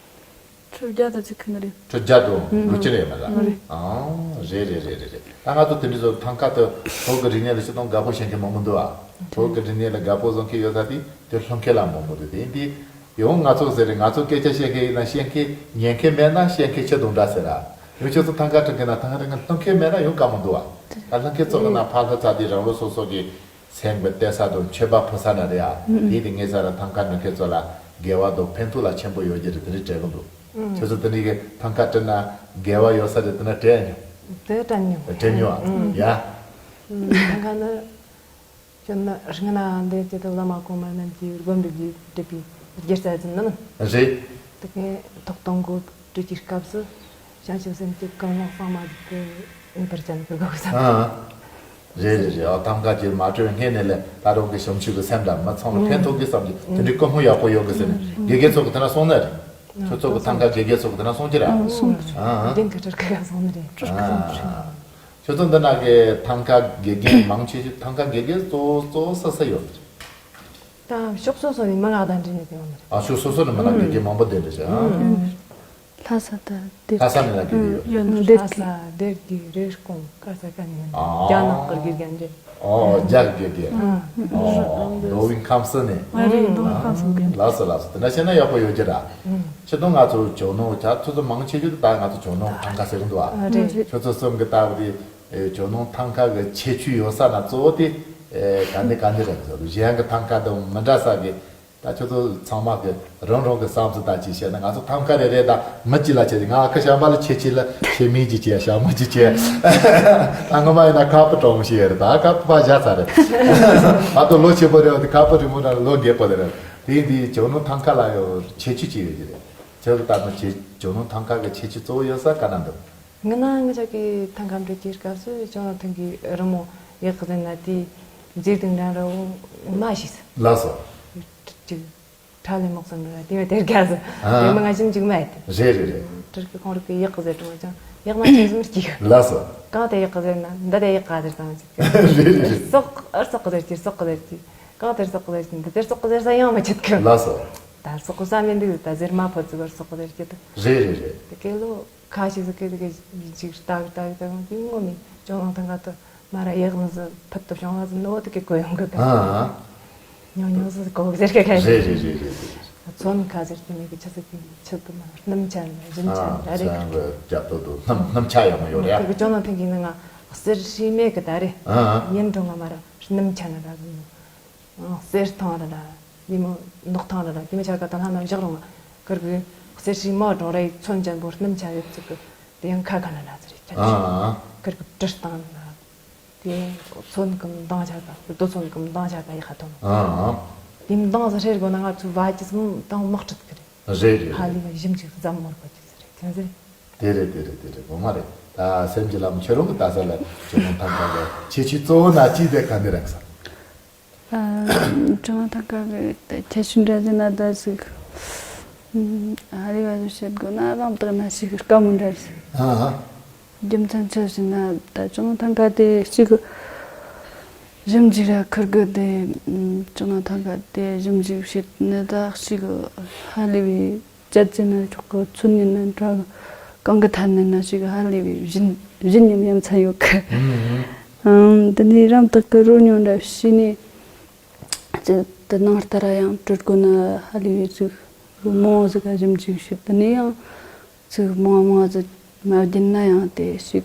ཁྲི་བརྒྱ་དང་ཅིག་གི་ནི་རེད། ཁྲི་བརྒྱ་དང་དགུ་བཅུ་རེད་མ་རེད། ཨང་། རེད་རེད་རེད་རེད་རེད། ད་ང་ཚོ་དེ་འདྲ་ཚོ་ཐང་ཀ་དེ་བོད་ཀྱི་རིག་གནས་ལ་སྤྱིར་བཏང་དགའ་པོ་བྱེད་མཁན་མང་པོ་འདུག་ཨ། བོད་ཀྱི་རིག་གནས་ལ་དགའ་པོ་བཟོ་མཁན་ཡོད་ས་དེ་དེ་སློབ་མཁན་ལ་མང་པོ་འདུག་དེ་ཡིན་དུས་ཡང་ང་ཚོ་ཟེར་རེད། ང་ཚོ་སྐད་ཆ་བཤད་མཁན་ཡིན་ན་བཤད་མཁན་ཉན་མཁན་མེད་ན་བཤད་མཁན་ཆི་འདྲ་འདྲ་ཟེར་ར། ཡང་ཁྱོད་ཚོ་ཐང་ཀ་འབྲི་མཁན་ན་ཐང་ཀ་འབྲི་མཁན་སློབ་མཁན་མེད་ན་ཡང་དགའ་མོ་འདུག་ཨ། ད་སློབ་མཁན་ཚོ་གི་ན་ཕར་ལྷོད་ཚར་དུས་རང་ལོ་སོ་སོ་གི་སེམས་ཀྱི་གཏད་ས་དང་མཆོད་པ་ཕུལ་ས་ན་རེད་ཨ། དེ་དེ་ངེད་ས་ར་ཐང་ཀ་འབྲི་མཁན་ཚོ་ལ་དགེ་བ་དང་ཕན་ཐོགས་ལ་ཆེན་པོ་ཡོད་རྒྱུ་རེད། དེ་རིགས་དྲན་གི་འདུག་ཁྱོད་ཚོ་དེ་འདྲའི་གི་ཐང་ཀ་བྲིས་ན་དགེ་བ་ཡོད་ས་རེད། དེ་ན་དྲན་མྱོང་། དེ་དྲན་མྱོང་། དྲན་མྱོང་ཨ། ཡ། ཐང་ཀ་ནི་ཁྱོད་ན་རིག་གནས་འདི་ཅི་ད་བླ་མ་གོང་མ་རྣམས་ཀྱིས་དགོན་པའི་བརྒྱུད་བྲིས་པའི་སྒྱུ་རྩལ་ཅན་ནི་མིན། རེད། དེ་གའི་ཐོག་དང་པོ་བྲིས་ཀྱི་སྐབས་སུ་བྱང་ཆུབ་སེམས་ཀྱི་ཀུན་སློང་གཙང་མ་ཞིག་ཏུ་ངེས་པར་ཅན་གྱི་དགོས་ས། ཨང་། རེད་རེད་རེད། ཨ་ཐང་ཀ་ཅིག་མ་བྲིས་སྔས་ནས་ལས་ད་རུང་གི་བྱང་ཆུབ་ཀྱི་སེམས་དང་མི་ཚང་ལ་ཕན་ཐོགས་ཀྱི་བསམ་གྱི་དེ་འདྲའི་ཀུན་སློང་ཡག་པོ་ཡོད་གི་ཟེར་ནས་དགེ་རྒན་ཚོ་གི་དེ་ན་སོང་ནི་རེད། ཁྱོད་ཚོ་གི་ཐང་ཀ་དགེ་རྒན་ཚོ་གི་དེ་ན་སོང་གི་ར། སོང་གི་རེད། ཨང་། དགེ་རྒན་གི་སྤྲུལ་སྐུ་ག་སོང་ནི་རེད། སྤྲུལ་སྐུ་སོང་གི་རེད། ཨང་། ཁྱོད་ཚོ་འདི་ན་གི་ཐང་ཀ་དགེ་རྒན་མང་ཆེ་ཤོས་ཐང་ཀ་དགེ་རྒན་གཙོ་བོ་གཙོ་བོ་སུ་སུ་ཡོད་རེད། ད་ཕྱོགས་སོ་སོ་ནས་མི་ང་དང་འདྲེས་ནས་དེ་ཡོང་ནི་རེད། ཨ་ཕྱོགས་སོ་སོ་ནས་མི་ང་དགེ་རྒན་མང་པོ་བསྡད་འདྲ་ཞིག་ཨ། ལྷ་ས་དང་སྡེ་ལྷ་ས་ནས་ལ་དགེ་རྒན་ཡོད། ཡོད་ནི་ལྷ་ས་སྡེ་དགེ་རེབ་གོང་དཀར་ས་ག་ནས་ཡོང་ནི། ཨ། རྒྱ་ནག་གི་དགེ་རྒན་འདྲེས། ཨོ་རྒྱ་གི་དགེ་རྒན། ཨོ་མདོ་དབུས་ཁམས་གསུམ་ནས། ཨ་རེད། མདོ་དབུས་ཁམས་གསུམ་གི། ལགས་སོ་ལགས་སོ། དེ་འདྲ་བྱས་ན་ཡག་པོ་ཡོད་ཀྱི་ར། ཕྱི་དོན་ང་ཚོ་ཇོ་ནང་ཁྱེད་ཚོ་ཚོ་མང་ཆེ་ཤོས་དེ་ད་ང་ཚོ་ཇོ་ནང་ཐང་ཀ་ཟེར་གི་འདུག་ཨ། ཨ་རེད། ཁྱོད་ཚོ་གསུམ་གི་ལྟ་བུ་དེ། ཨེ་ཇོ་ནང་ཐང་ཀ་གི་ཁྱད་ཆོས་ཡོད་ས་ན་གཙོ་བོ་དེ་ཨེ་ག་འདི་ག་འདི་རེད་ཟེར། གཞན་གྱི་ཐང་ཀ་དང་མི་འདྲ་ས་གི། ད་ཁྱོད་ཚོ་ཚང་མ་གི་རང་རང་གི་བསམ་ཚུལ་ད་ཅིག་བཤད་ན། ང་ཚོ་ཐང་ཀ་རེ་རེ་ད་མི་གཅིག་ལ་ཁྱེད་ང་ཁ་ཤམ་པ་ལ་ཁྱེད་གཅིག་ལ་ཁྱེད་མིང་གཅིག་བྱས་ཤ་མོ་གཅིག་བྱས། ད་ངོ་མ་ཡིན་ན་ཁ་སྤུ་གྲོགས་མོ་ཞིག་ཡོད་རེད། ད་ཁ་སྤུ་ཕར་བཞག་ཚར་རེད། ད་དུང་ལོ་ཆེན་པོ་རེད་བ། དེ་ཁ་སྤུ་རིང་པོ་ན་ལོ་རྒས་པོ་དེ་རེད། དེ་འདི་ཇོ་ནང་ཐང་ཀ་ལ་ཡང་ཁྱད་ཆོས་ཅི་ཡོད་ཀྱི་རེད། ཁྱེད་ཀྱི་ལྟ་ན་ཁྱེད་ཇོ་ནང་ཐང་ཀ་གི་ཁྱད་ཆོས་གཙོ་བོ་ཡོད་ས་ག་ན་འདུག། ང་ན་ང་ཅག་གི་ཐང་ཀ་འགྲོ་གི་སྐབས་སུ་ཇོ་ནང་ཐང་གི་རི་མོ་ཡག་གི་ཟེར་ན་དེ་མཛེས་སྡུག་འདྲ་འདྲ་བོ་མ་ཤེས་སོ། ལགས་སོ། ཅིག་ཁྲ་ལེ་མོག་ཙམ་རེད། དེ་བས་དེར་དགའ་ཟེར། ཨ། དེ་མི་ང་ཞིམ་འཇུག་མ་ཡེད། རེད་རེད་རེད། ཁྲིར་གི་ཁོང་རིག་གི་ཡག་གི་ཟེར་དྲང་ཅང་ཡག་མ་ཆེ་ཟུམ་སྐྱིད། ལགས་སོ། གང་དེ་ཡག་གི་ཟེར་ན་འདི་དེ་ཡག་ག་ཟེར་དང་ཅིག། རེད་རེད་རེད། སོག་ཨར་སོག་གི་ཟེར་གྱི་སོག་གི་ཟེར་གྱི། གང་དེར་སོག་གི་ཟེར་གྱི་འདི་དེར་སོག་གི་ཟེར་ས་ཡང་མི་ཆད་གི། ལགས་སོ། ད་སོག་གི་ས་མི་འདུག། ད་ཟེར་མ་ཕོ་ཙི་བར་སོག་གི་ཟེར་གྱི་ད། རེད་རེད་རེད། དེ་གི་ལོ། ཁ་ཤས་ཟིག་གིས་དེ་གི་ཅིག་ལྟ་གི་ལྟ་གི་ལྟ་གི་དེ་ངོ་མི་ཅོ་ནང་ཐང་ག་དུ་མ་ར་ཡག་ནི་ཟི་ཕུད་དུ་བྱུང་བ་ཟི་ནོ་དེ་གི་གོ་ཡོང་གི་ག། ཨ། ཉོ་ཉོ་ཟི་གོ་གི་ཟེར་གི་ག། རེད་རེད་རེད་རེད་རེད། ཚོན་ཁ་ཟེར་དེ་མི་གི་ཆི་ཟིག་གི་ཆི་དུ་མ་སྣུམ་ཆ་ནི་ར་བཞིན་ཆ་ནི་ར་རེད་གི། ཅང་གི་རྒྱབ་ཏོ་དུ་སྣུམ་སྣུམ་ཆ་ཡོད་མ་ཡོད་རེད། དེ་གི་ཅོ་ནང་ཐང་གི་ནི་ང་གསེར་ཧྲིལ་མེད་གི་ད་རེད། ཨ། ཉིན་གྲོ་ང་མ་ར་སྣུམ་ཆ་ནི་ར་ཟི་ནོ། གསེར་ཐང་རེད་ལ། ལི་མོ་ནག་ཐང་རེད་ལ། དེ་མི་ཆ་ག་ད་ལྷ་ན་བཞག་རུང་། ཁིར་གི་གསེར་ཧྲིལ་མོ་གྲོང་རེ་ཚོན་ཅན་པོ་སྣུམ་ཆ་ཡོད་ཚིག་གི། དེ་ཡང་ཁ་ཁ་ན་ལ་ཟེར་ཁྱད་ཆོས། ཨ། ཁིར་གི་བྲི་སྟངས་རེད་ལ། དེ་ཚོན་གི་མདངས་ཆ་ག་རྡོ་ཚོན་གི་མདངས་ཆ་ག་ཡག་ཐོན། ཨ། དེ་མདངས་ཟེར་ཧྲེར་གོ་ན་ང་ཚོ་བ་ཅི་སམ་དང་དམག་ཁྲིད་གི་རེད། རེད་རེད། ཧ་ལས་པ་ཞིམ་ཅིག་ཟམ་མོར་གོ་ཅི་ཟེར་རེད་དེ་ཟེར། དེ་རེད་དེ་རེད་དེ་རེད། ངོ་མ་རེད། ད་སེམས་ཀྱི་ལམ་ཁྱོད་རང་གི་ལྟ་ས་ལ་ཁྱོད་རང་ཐང་ཀ་གི་ཁྱད་ཆོས་གཙོ་བོ་ན་ཅི་དེ་ག་འདི་རེད་ས། ཨ། ཅོ་ནང་ཐང་ཀ་གི་ཁྱད་ཆོས་འདྲ་ཟེར་ན་ད་ཟིག། ཨ་རེ་བ་ཟིག་བཤད་དགོས་ན་རང་བདག་ན་ཞིག་དཀའ་མོ་འདྲ་ཟིག། ཨ། རྒྱུ་མཚན་ཆི་ཟེར་ན་ད་ཅོ་ནང་ཐང་ཀ་དེ་ཞིག་ཞིམ་ཅིག་ར་ཁུར་གི་དེ། ཅོ་ནང་ཐང་ཀ་དེ་ཞིམ་ཅིག་བཤད་ནི་ད་ཞིག་ཧ་ལས་པའི། ཅ་ཅེ་ན་ཁྱོག་གི་ཚུན་ཉིན་ན་འདྲ་གི་གང་གི་ཐད་ནས་ན་ཞིག་ཧ་ལས་པའི་བཞིན་བཞིན་ཉམས་ཡ་མཚན་ཡོད་གི། ཨང་། དེ་ནས་རང་དག་གི་རོ་ཉུང་འདྲ་བྱས་ནས་ཅི་དེ་ནང་ལྟར་ཡང་སྤྲུལ་དགོས་ན་ཧ་ལས་པའི་ཅིག་མང་ཟིག་ག་ཞིམ་ཅིག་ཞིག། དེ་ནས་ཡང་ཅིག་མང་མང་ཟིག་མ་བརྒྱུད་ན་ཡང་དེ་ཞིག་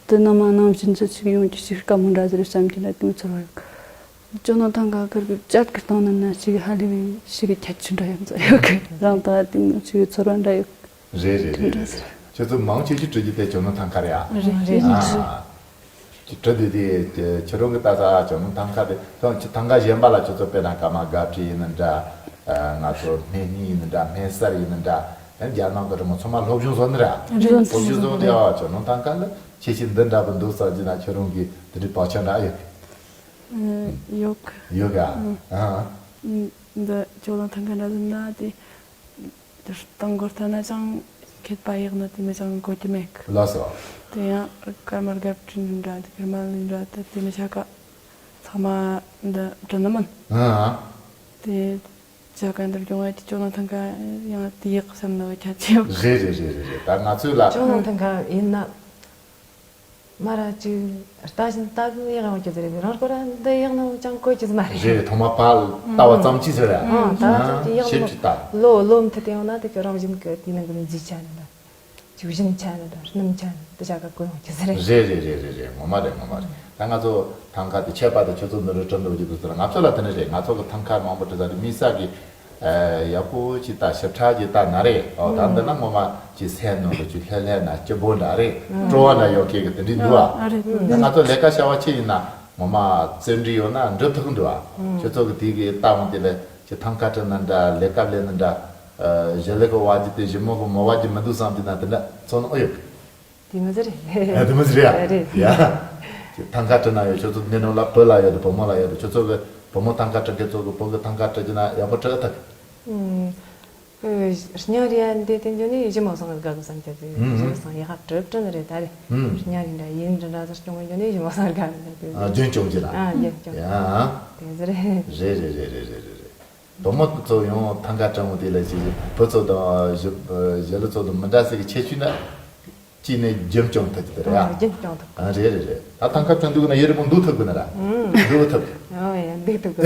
དེ་ནང་མ་ནང་བཞིན་ཅི་ཞིག་ཡོང་རྒྱུ་ཞིག་དཀའ་མོ་འདྲ་ཟིག་བསམ་གྱི་ལ་དེ་མི་ཚོར་བ་ཡོད་གི། ཅོ་ནང་ཐང་ཀ་ཁུར་གི་བཅད་གི་སྟེང་ན་ན་ཞིག་ཧ་ལས་པའི་ཞིག་ཁྱད་ཆོས་འདྲ་ཡོད་ཙང་ཡོད་གི། རང་ད་དེ་མོ་ཞིག་ཚོར་བ་འདྲ་ཡོད་གི། རེད་རེད་རེད་རེད། ཁྱོད་ཚོ་མང་ཆེ་ཆེ་བྲི་རྒྱུ་དེ་ཇོ་ནང་ཐང་ཀ་རེད་ཨ། རེད་རེད། ཨ། བྲི་དུས་དེ་ཁྱོད་རང་གི་ལྟ་ས་ཇོ་ནང་ཐང་ཀ་དེ་ཐང་ཐང་ཀ་གཞན་པ་ལ་ཁྱོད་ཚོ་དཔེར་ན་ཀརྨ་སྒར་བྲིས་ཡིན་ན་འདྲ། ང་ཚོ་སྨན་སྨྱུག་ཡིན་ན་འདྲ། སྨན་གསར་ཡིན་ན་འདྲ། ཨ། རྒྱ་ནག་གི་རི་མོ་ཚང་མ་སློབ་སྦྱོང་བཟོ་ནི་རེད་ཨ། རེད། སློབ་སྦྱོང་བཟོ་དེ་ཨ་ཇོ་ནང་ཐང་ཀ་ལ་ཁྱད་ཆོས་འདི་འདྲ་པོ་འདུག་བསམ་གྱི་ན་ཁྱོད་རང་གི་དེ་འདྲའི་བག་ཆགས་འདྲ་ཡོད་གི། ཡོད་གི། ཡོད་ག་ཨ། འདི་ཇོ་ནང་ཐང་ཀ་འདྲ་ཟིན་ན་དེ། དེ་སྟེང་སྒོ་ལྟ་ན་ཅང་མཁས་པ་ཡག་ན་དེ་མི་ཅང་གོ་གི་མེད་གི། ལགས་སོ། དེ་ཡང་ཀརྨ་སྒར་བྲིས་འདྲ་དེ་ཀརྨ་ལི་འདྲ་ད་དེ་མི་ཆ་ག་ཚང་མ་འདི་བྲིས་ནི་མིན། ཨ། དེ་ཆ་ག་འདིར་སྦྱོང་བ་དེ་ཇོ་ནང་ཐང་ཀ་ཡང་དེ་ཡག་བསམ་ནི་ཁྱད་ཆོས་ཡོད་གི། རེད་རེད་རེད་རེད་རེད། ད་ང་ཚོས་ལ། ཇོ་ནང་ཐང་ཀ་ཡིན་ན། མ་ར་ཅིག་ལྟ་བཞིན་ལྟ་གི་ཡག་ཡོང་གི་ཟེར་རེད། རང་སྐོར་ར་འདི་ཡག་ན་ཅང་གོ་གི་ཟེར་མ་རེད། རེད། ཐོག་མ་ཕར་ལྟ་བ་ཙམ་ཅིག་ཟེར་ར། ཨང་། ལྟ་བ་ཙམ་ཅིག་ཡག་ན་ཞིབ་ཅིག་ལྟ། ལོ་ལོ་མཐུད་དེ་ཡོང་ན་དེ་གི་རང་བཞིན་གི་དེ་ནང་གི་མཛེས་ཆ་ནི་ལ་ཅིག་བཞིན་ཆ་ནི་ལ་སྣུམ་ཆ་ནི་དེ་ཆ་ག་གོ་ཡོང་གི་ཟེར་རེད། རེད་རེད་རེད་རེད་རེད། ངོ་མ་རེད་ངོ་མ་རེད། ད་ང་ཚོ་ཐང་ཀ་དེ་ཆད་པ་དེ་ཁྱོད་ཚོ་འདི་རུ་བྲི་འདུག་གི་འདུག་ཟེར། ང་ཚོ་ལ་དེ་ནི་རེད། ང་ཚོ་གི་ཐང་ཀ་མང་པོ་བྲིས་ས་དེ་དམིགས་བསལ་གི། ཨ། ཡག་པོ་ཅིག་ལྟ། ཞིབ་ཕྲ་ཅིག་ལྟ་ན་རེད། ཨོ་ད་འདི་ན་ངོ་མ་ཅིག་སེམས་ནང་དུ་ཅིག་ལྷོད་ལྷོད་ན་སྐྱིད་པོ་འདྲ་རེད། སྤྲོ་བ་འདྲ་ཡོད་མཁན་གྱི་དེ་འདྲ་འདུག་ཨ། ཨ་རེད། ད་ང་ཚོ་ལས་ཀ་བྱ་བ་ཅི་ཡིན་ན་ངོ་མ་བརྩོན་འགྲུས་ཡོད་ན་འགྲུབ་ཐུབ་ཀྱི་འདུག་ཨ། ཁྱོད་ཚོ་གི་དེ་གི་ལྟ་འོང་དེ་ལས་ཅིག་ཐང་ཀ་བྲིས་ན་འདྲ། ལས་ཀ་ལས་ན་འདྲ། ཨ། ཞི་ལི་གི་བ་ཇི་དེ་ཞི་མོ་གི་མོ་བ་ཇི་མི་འདུག་བསམ་གྱི་ན་དེ་འདྲ་ཚོར་ནི་ཨོ་ཡོད། དེ་མོ་ཟེར་རེད། ཨ། དེ་མོ་ཟེར་རེད་ཡ། རེད། ཡ། ཐང་ཀ་བྲིས་ན་ཡོད། ཁྱོད་ཚོ་ནས་ནོ་ལ་བུ་ལ་ཡོད་དེ་བུ་མོ་ལ་ཡོད་དེ། ཁྱོད་ཚོ་གི་བུ་མོ་ཐང་ཀ་བྲིས་མཁན་ཚོ་གི་བུ་གི་ཐང་ཀ་བྲིས་རྒྱུ་ན་ཡག་པོ་བྲིས་ཐུབ། ཨུམ། སྙིང་རུས་ཡ་འདི་དེ་འཇོ་ནི་ཞི་མོ་སང་དགའ་གི་བསམ་གྱི་དེ། ཨུམ། ཞི་མོ་སང་ཡག་པ་བྲིས་བྲིས་ནི་རེད་ད་རེད། ཨུམ། སྙིང་རུས་འདྲ་ཡིན་འདྲ་འདྲ་ཟེར་སྐྱོང་གི་འཇོ་ནི་ཞི་མོ་སང་དགའ་གི་འདུག་དེ། ཨ། རྒྱུན་སྐྱོང་གི་ལ། ཨ། རྒྱུན་སྐྱོང་། ཡ། དེ་ཟེར་རེད། རེད་རེད། བུ་མོ་ཚོ་ཡང་ཐང་ཀ་བྲིས་འོང་དེ་ལ་ཞིག་བུ་ཚོ་དང་ཞི་ཞི་ལི་ཚོ་དང་མི་འདྲ་ཟིག་གི་ཁྱད་ཆོས་ན། གཅིག་ནས་རྒྱུན་སྐྱོང་ཐུབ་ཀྱི་རེད་ཨ། ཨ། རྒྱུན་སྐྱོང་ཐུབ། ཨ། རེད་རེད་རེད། ད་ཐང་ཀ་བྲིས་འདུག་ན་ཡུན་རིང་པོ་འདུག་ཐུབ་གི་ན་ར། ཨུམ། འདུག་ཐུབ། ཨོ་ཡ། འདུག་ཐུབ་གི།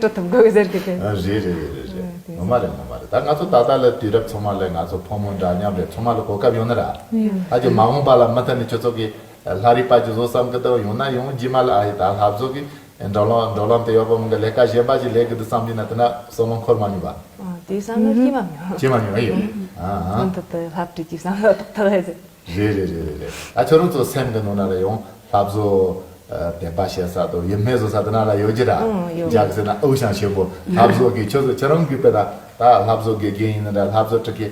བྲིས་ཐུབ་གི་ཟེར་གི་དེ། ཨ། རེད་རེད་རེད་རེད། ཨ། དེ་ངོ་མ་རེད་ངོ་མ་རེད། ད་ང་ཚོ་ད་ལྟ་ལ་དུས་རབས་ཚང་མ་ལ་ང་ཚོ་ཕོ་མོ་འདྲ་མཉམ་རེད། ཚང་མ་ལ་གོ་སྐབས་ཡོད་ན་ར། ཨུམ། ད་ཀྱི་མ་འོངས་པ་ལ་མུ་མཐུད་ནས་ཁྱོད་ཚོ་གི་ལྷ་རིས་པ་ཅིག་བཟོ་བསམ་གི་འདུག་ཡོང་ན་ཡོང་། རྗེས་མ་ལ་ཨ་ཡེ་ད་ལྷ་བཟོ་གི་འགྲོ་ལམ་འགྲོ་ལམ་དེ་ཡོད་པ་མིན་གི་ལས་ཀ་གཞན་པ་ཞིག་ལས་གི་འདུག་བསམ་གྱི་ན་དེ་ན་བསམ་བློ་འཁོར་མ་མྱོང་པ། ཨ། དེ་བསམ་བློ་སྐྱེ་མ་མྱོང་། སྐྱེ་མ་མྱོང་ཨེ་ཡོད། ཨ། ཨ། ཚོན་དུ་དུ་ལྷ་བྲིས་ཀྱི་བསམ་བློ་ཏག་ཏག་ཨེ་ཟེར། རེད་རེད་རེད་རེད། ཨ། ཁྱོད་རང་ཚོ་སེམས་གི་ནང་ན་ལ་ཡང་ལྷ་བཟོ་ དད་པ་བྱེད་ས་དང་ཡིད་སྨོན་བཟོ་ས་དེ་ན་ལ་ཡོད་ཀྱི་ར། ཨང་ཡོད། རྒྱ་གི་ཟེར་ན་ཨུ་ཞང་ཆེན་པོ་ལྷ་བཟོ་གི་ཁྱོད་ཚོ་ཁྱེད་རང་གི་དཔེ་ད་ད་ལྷ་བཟོ་དགེ་རྒན་ཡིན་ན་འདྲ། ལྷ་བཟོ་ཁྲི་ཀའི་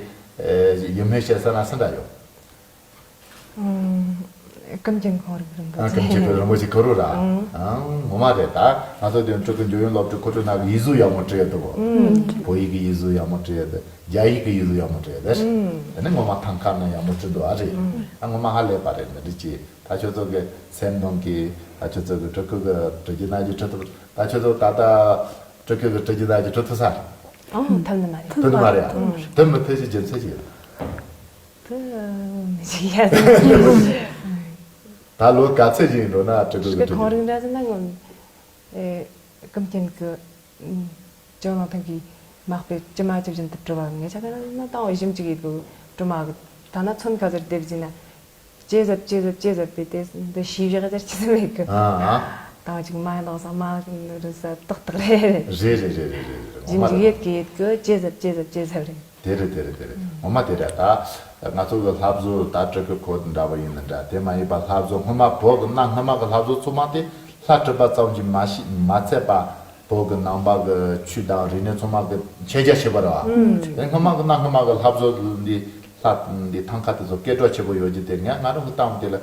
ཡིད་སྨོན་བྱེད་ས་ན་སུ་འདྲ་ཡོད། ཨང་། ཀུན་མཁྱེན་ཁོང་རང་རང་གི་ཨ་ཀུན་མཁྱེན་ཁོང་རིན་པོ་ཆེ་ཁོ་རུ་ར། ཨང་། ཨང་ངོ་མ་རེད། ད་ང་ཚོ་དེ་སྤྲུལ་སྐུ་འཇུ་ཡོན་སློབ་གྲྭའི་ཁོ་ཚོ་ནང་གི་ཡིག་གཟུགས་ཡག་མོ་བྲིས་ཡོད་དོ། ཨང་། བོད་ཡིག་གི་ཡིག་གཟུགས་ཡག་མོ་བྲིས་ཡོད་དོ། རྒྱ་ཡིག་གི་ཡིག་གཟུགས་ཡག་མོ་བྲིས་ཡོད་དོ། ཨང་། དེ་ནས་ངོ་མ་ཐང་ཀ་ནང་ཡག་མོ་བྲིས་འདུག་ཨ་རེད། ཨང་། ཨ་ངོ་མ་ཧ་ལས་པ་རེད། འདི་འདྲ་ཅིག་ད་ཁྱོད་ཚོ་གི་སེམས་གཏམ་གི་ད་ཁྱོད་ཚོ་གི་སྤྲུལ་སྐུ་གི་བྲིས་རྒྱུ་ན་གི་བྲིས་ཐུབ། ད་ཁྱོད་ཚོ་ད་ལྟ་སྤྲུལ་སྐུ་གི་བྲིས་རྒྱུ་ན་གི་བྲིས་ཐུབ་ས་རེད། ཨང་། ཐབས་ནི་མ་རེད། ཐུབ་ནི་མ་རེད། ཨང་། ཐུབ་མི་ཐུབ་ཞིག་རྒྱུ་མཚན་ཅི་ཡོད། དེ་མི་ཤེས་ཡ། ད་ལོ་ག་ཚོད་ཅིག་འགྲོ་ན་སྤྲུལ་སྐུ་གི་སྤྲུལ་སྐུ་ཁོང་རང་འདྲ་ཟེར་ན་ངོ་། ཨེ། ཀུན་མཁྱེན་གི་ཇོ་ནང་ཐང་གི་མག་པའི་ཅི་མ་ཅི་བཞིན་དུ་བྲི་བ་ངེད་ཆ་ག་ན་ཏང་བ་ཞིམ་ཅིག་ཡིད་གོ་བྲི་མ་གི། ད་ན་ཚོན་ཁ་ཟེར་དེ་བཞིན་ན་ཅེ་ཟབ་ཅེ་ཟབ་ཅེ་ཟབ་པའི་དེ་འདི་ཤེས་བཞག་ཟེར་ཅི་ཟེར་མེད་གི། ཨ་ཨ། ཏང་བ་ཅིག་མ་ཡང་ལོག་ས་མ་རི་ས་ཏག་ཏག་རེད། རེད་རེད་རེད་རེད་རེད་རེད། ངོ་ཞིམ་མ་ཅིག་རེད། ཡིད་གི་ཡིད་གི་ཅེ་ཟབ་ཅེ་ཟབ་ཅེ་ཟབ་རེད། དེ་རེད་དེ་རེད་དེ་རེད། ངོ་མ་དེ་རེད། ད་ང་ཚོ་གི་ལྷ་བཟོ་ད་སྤྲུལ་སྐུ་ཁོ་འདྲ་བ་ཡིན་ན་འདྲ། དེ་མ་ཡིན་པ་ལྷ་བཟོ་སྔོན་མ་བོད་གི་གནའ་སྔ་མ་གི་ལྷ་བཟོ་ཚང་མ་དེ་ལྷ་སྤྲུལ་པ་ཙམ་གྱིས་མ་ཤི་མ་ཚད་པ་བོད་གི་ནང་པ་གི་ཆོས་དང་རིག་གནས་ཚང་མ་གི་མཁྱེན་རྒྱ་ཆེ་བ་རེད་བ། དེ་སྔོན་མ་གི་གནའ་སྔ་མ་གི་ལྷ་བཟོ་འདི་ལྷ་འདི་ཐང་ཀ་དེ་ཚོ་སྐད་གྲགས་ཆེ་པོ་ཡོད་རྒྱུ་དེ་ངས་ང་རང་གི་ལྟ་བ་དེ་ལ།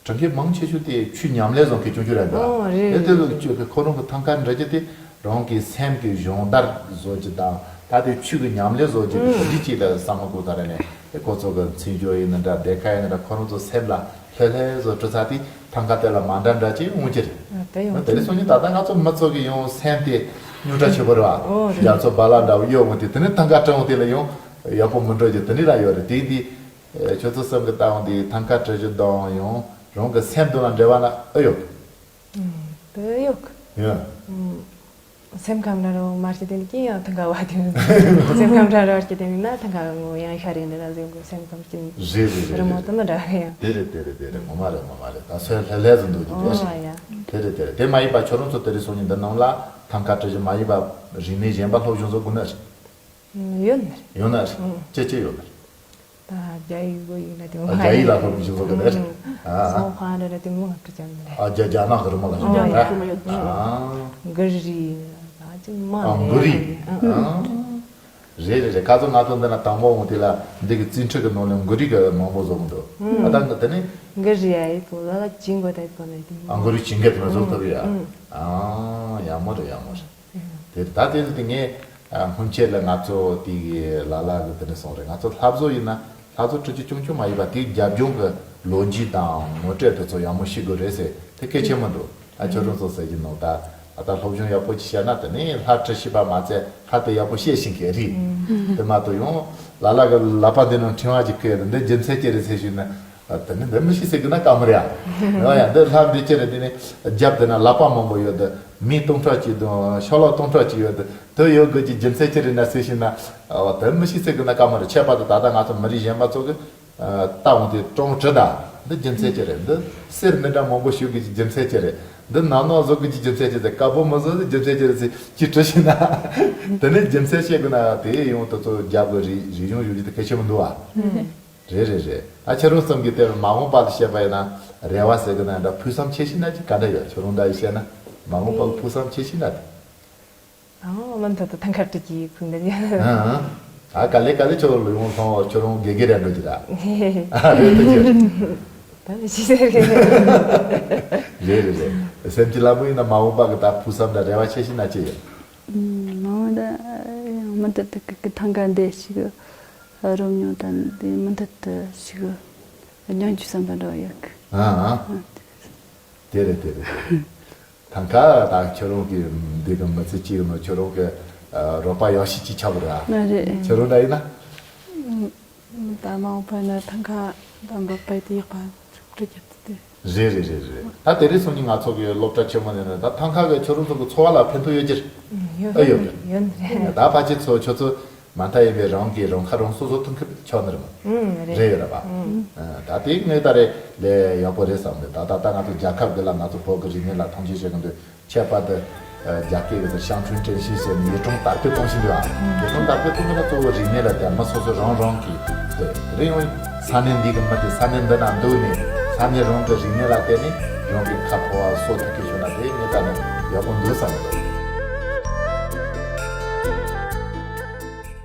དྲང་གི་མང་ཆེ་ཤོས་དེ་ཆོས་ཉམས་ལེན་བཟོ་མཁན་ཆུང་ཆུང་རེད་འདུག་ཨ། ཨོ་རེད། དེ་དེ་ལ་ཆོས་ཀྱི་ཁོ་རང་གི་ཐང་ཀ་འདྲ་རྒྱུ་དེ་རང་གི་སེམས་ཀྱི་སྦྱོང་བརྡར་བཟོ་རྒྱུ་དང་ད་དེ་ཆོས་ཀྱི་ཉམས་ལེན་བཟོ་རྒྱུ་དེ་ཨུ་ག་འདྲ་ཅིག་ལ་བསམ་བློ་འཁོར་ད་རེད་ནས་དེ་ཁོ་ཚོ་གི་མཚན་བརྗོད་ཡིན་ན་འདྲ་སྡེར་ཁ་ཡིན་ན་འདྲ་ཁོ་རང་ཚོ་སེམས་ལ་ལྷོད་ལྷོད་བཟོ་འགྲོ་ས་དེ་ཐང་ཀ་དེ་ལ་མ་འདྲ་འདྲ་ཅིག་འོང་གི་རེད། ཨ་དེ་ཡོང་དེ་ལས་སོང་ནས་ད་ལྟ་ང་ཚོ་མི་ཚོ་གི་ཡང་སེམས་དེ་རྙོག་དྲ་ཆེ་པོ་རེད་བ། ཨོ་རེད། རྒྱ་མཚོ་བ་ལ་འདྲ་བོ་གཡོ་འོང་དེ་དེ་ནས་ཐང་ཀ་སྤྲང་བོ་དེ་ལ་ཡང་ཡག་པོ་མི་འགྲོ་རྒྱུ་དེ་འདྲ་ཡོད་རེད། དེ་འདི། ཨེ། ཁྱོད་ཚོ་སེམས་ཀྱི་ལྟ་བ་འདི་ཐང་ཀ་བྲི་རྒྱུ་དང་ཡང་རང་གི་སེམས་དོན་ལ་འབྲེལ་བ་ན་ཨེ་ཡོད། ཨུམ། དེ་ཡོད་གི། ཡ། ཨུམ། སེམས་ཁམས་འདྲ་རོ་མ་སྐྱིད་དེ་ནི་ཀྱི་ཡང་ཐང་ཀ་བ་དེ། སེམས་ཁམས་འདྲ་རོ་སྐྱིད་དེ་ནི་ན་ཐང་ཀ་ངོ་ཡང་ཤ་རིང་འདི་ན་ཟེར་གི་སེམས་ཁམས་སྐྱིད། རེད་རེད་རེད་རི་མོ་རེད། དེ་ནི་འདྲ་གི་ཡང་། དེ་རེད་དེ་རེད་དེ་རེད། ངོ་མ་རེད་ངོ་མ་རེད། ད་སོས་ལྷད་ལྷད་ཟིན་འདུག་ཀྱི་ཨོ་དེ་རེད། ཡ། དེ་རེད་དེ་རེད། དེ་མ་ཡིན་པ་ཁྱོད་རང་ཚོ་དེ་རིང་སང་ཉིན་འདི་ནང་ལ་ཐང་ཀ་བྲི་རྒྱུ་མ་ཡིན་པ་རིག་གནས་གཞན་པ་སློབ་སྦྱོང་བཟོ་དགོས་ན་རེད། ཡོད་ནི་རེད། ཡོད་ན་རེད། ཨང་། ཅི་ཅི་ཡོད་ནི་རེད། ད་རྒྱ་ཡིག་བོད་ཡིག་ལ་དེ་མོ། ཨ། རྒྱ་ཡིག་ལ་སློབ་སྦྱོང་བཟོ་གི་ནི་རེད། ཨང་། ཨ། སོང་ཧ་ལ་ལ་དེ་མོ་ཧ་ཀི་ཅང་ནི་རེད། ཨ། རྒྱ་རྒྱ་ནག་གི་རི་མོ་ལ་ཨང་། སློབ་སྦྱོང་ཡོད། ཨ། གུ་རི་ད་ཅི་མ། ཨ། གུ་རི། ཨང་། རེད་རེད་རེད། ཁ་ཚོ་ང་ཚོ་འདི་ན་དང་པོ་འོང་དེ་ལ་འདི་གི་རྩིས་འཕྲུལ་གི་ནང་ལ་གུ་རི་གི་མང་པོ་བཟོ་གི་འདུག་ཨ། ད་འདི་ནི་གུ་རི་ཡ་ཡིག་གོ་ལ་ལ་ཅིང་གོ་ད་ཡིག་གོ་ནི་དེ། ཨ། གུ་རི་ཅིང་གེ་དེ་ན་བཟོ་ཐུབ་ཡ། ཨང་། ཡག་མོ་རེད་ཡག་མོ་རེད། དེ་ད་དེ་ཚོ་དེ་ངས་སྔོན་ཆད་ལ་ང་ཚོ་དེ་གི་ལ་ལ་གི་དེ་ནས་སོང་རེད། ང་ཚོ་ལྷ་བཟོ་ཡིན་ན་ལྷ་བཟོ་ཁྲི་ཆུ་ཆུང་ཆུང་མ་ཡིན་པ་དེའི་རྒྱབ་ལྗོངས་ཀྱི་ལོ་རྒྱུས་དང་ངོ་སྤྲོད་དེ་ཚོ་ཡག་མོ་ཤེས་དགོས་རེད་ཟེར་དེ་གལ་ཆེན་མོ་འདུག་ཨ། ཁྱོད་རང་ཚོ་ཟེར་གྱི་ནོ་ད་ཨ་ད་སློབ་སྦྱོང་ཡག་པོ་ཅིག་བྱས་ན་དེ་ནས་ལྷ་ཁྲི་ཤེས་པ་མ་ཚད་ལྷ་དེ་ཡག་པོ་བཤད་ཤེས་མཁན་རེད། དེ་མ་གཏོགས་ཡང་ལ་ལ་གི་ལག་པ་འདི་ནང་ཕྲེང་བ་ཅིག་བཀལ་ཏེ་འདི་རྒྱུ་མཚན་ཅི་རེད་ཟེར་ཞུས་ན། ཨ། དེ་ནི་འདི་མི་ཤེས་ཟེར་གི་ན་དཀའ་མོ་རེད་ཨ། ཨ་ཡ། འདི་ལྷ་འདི་ཅི་རེད། འདི་ནི་རྒྱབ་དེ་ན་ལག་པ་མང་པོ་ཡོད་དེ། མི་སྟོང་ཕྲག་གཅིག་དང་ཤོ་ལོ་སྟོང་ཕྲག་གཅིག་ཡོད་དེ། དེ་ཡོད་དགོས་ཀྱི་རྒྱུ་མཚན་ཅི་རེད་ན་ཟེར་ཞིག་ན། ཨ། དེ་མི་ཤེས་ཟེར་གི་ན་དཀའ་མོ་རེད། ཁྱད་པར་དུ་ད་ལྟ་ང་ཚོ་མི་རིགས་གཞན་པ་ཚོ་གི། ཨ། ལྟ་འོང་དེ་ཀྲོང་བྲི་ད། འདི་རྒྱུ་མཚན་ཅི་རེད། འདི་གསེར་འདི་འདྲ་མང་པོ་ཞིག་གི་རྒྱུ་མཚན་ཅི་རེད། འདི་ནག་ནོག་བཟོ་གི་རྒྱུ་མཚན་ཅི་རེད། དཀར་པོ་མི་བཟོ་གི་རྒྱུ་མཚན་ཅི་རེད་ཟེར་ཅིག་དྲི་ཞིག་ན། དེ་ནི་རྒྱུ་མཚན་བཤད་གི་ན་དེ་ཡང་དེ་ཚོ་རྒྱབ་གི་རིག་རིག་གཞུང་ཡོད་རྒྱུ་དེ་གལ་ཆེན་པོ་འདུག་ཨ། རེད་རེད་རེད། ད་ཁྱེད་རང་ཙམ་གྱི་དེར་མ་འོངས་པ་ལ་བཤད་པ་ཡིན་ན་རེ་བ་ཟེར་གི་ན་འདྲ་ཕུགས་བསམ་ཆེ་ཤོས་ན་ཅིག་ག་འདྲ་ཡོད། ཁྱེད་རང་འདྲ་ཡིས་བཤད་ན་མ་འོངས་པ་ལ་ཕུགས་བསམ་ཆེ་ཤོས་ན་དེ། ཨང་། མུ་མཐུད་དུ་ཐང་ཀ་བྲི་གི་ཕུགས་འདུན་ཡོད། ཨང་། ཨ། ག་ལེ་ག་ལེ་ཁྱོད་ལ་ཡོང་སོང་། ཁྱོད་རང་དགེ་རྒན་རེད་འགྲོ་གི་ར། ཨ། རེད་འགྲོ་གི། ད་ལས་ཤེས་ཟེར་གི། རེད་རེད་རེད། སེམས་ཀྱི་ལམ་བུ་ཡིན་ན་མ་འོངས་པ་གི་ད་ཕུགས་བསམ་དང་རེ་བ་ཆེ་ཤོས་ན་ཅི་ཡོད། མ་འོངས་ད་ཡང་མུ་མཐུད་དུ་གི་གི་ཐང་ཀ་འདི་ཞིག་རོལ་མྱོང་དང་འདི་མུ་མཐུད་དུ་ཞིག་སྙོན་རྒྱུ་བསམ་པ་འདྲ་བོ་ཡོད་གི། ཨ་ཨ། ཨ། དེ་རེད་དེ་རེད་དེ་རེད། ཐང་ཀ་ད་ཁྱོད་རང་གི་འདི་གི་མི་ཚེ་གཅིག་ནང་ཁྱོད་རང་གི་རོགས་པ་ཡག་ཤོས་གཅིག་ཆགས་པ་རེད་ཨ། ཨ་རེད། ཁྱོད་རང་འདྲ་ཡིན་ན། ད་མ་འོངས་པ་ན་ཐང་ཀ་དང་འབབ་པའི་དེ་ཡག་པ་འགྲོ་རྒྱུ་དེ། རེད་རེད་རེད་རེད། ད་དེ་རིང་སང་ཉིན་ང་ཚོ་གི་སློབ་གྲྭ་ཆེན་མོ་ནས་ནི་ད་ཐང་ཀ་གི་ཁྱོད་རང་ཚོ་གི་འཚོ་བ་ལ་ཕན་ཐོགས་ཡོད་ཀྱི་རེད། ཡོད་ཨེ་ཡོད་ཀྱི་ཡོད་རེད། ད་ཕལ་ཆེར་ཚོ་ཁྱོད་ཚོ་མ་མཐའ་ཡིན་པའི་རང་གིས་རང་ཁ་རང་གསོ་བཟོ་ཐུབ་མཁན་ཆགས་ནི་རེད་མ། ཨུམ། རེད། རེད་རེད་པ། ཨུམ། ཨ། ད་དེ་ངས་ད་རེད་ལས་ཡག་པོ་རེད་བསམ་རེད། ད་ད་ལྟ་ང་ཚོ་རྒྱལ་ཁབ་འདི་ལ་ང་ཚོ་བོད་ཀྱི་རིག་གནས་ལ་མཐོང་ཆེན་བྱེད་གི་འདུག་ཁྱད་པར་དུ་རྒྱ་སྐད་ཀྱི་ཟེར་乡村振兴ཟེར་ནས་ཡུལ་གྲོང་དར་སྤེལ་གཏོང་བཞིན་འདུག་ཨ། ཡུལ་གྲོང་དར་སྤེལ་གཏོང་གི་ན་གཙོ་བོ་རིག་གནས་ལ་བརྟེན། མི་སོ་སོ་རང་རང་གིས་དེ་རེད། ཡང་ས་གནས་འདི་གི་མི་དེ་ས་གནས་འདི་ན་འདུག་ནས་ས་གནས་རང་གི་རིག་གནས་ལ་བརྟེན་ནས་ གཞུང་གི་ཁ་ཕོ་བ་སོ་ཐུག་གི་བྱུང་ན་དེ་ངས་ལྟ་ན་ཡག་པོ་འདུག་བསམ་གི་འདུག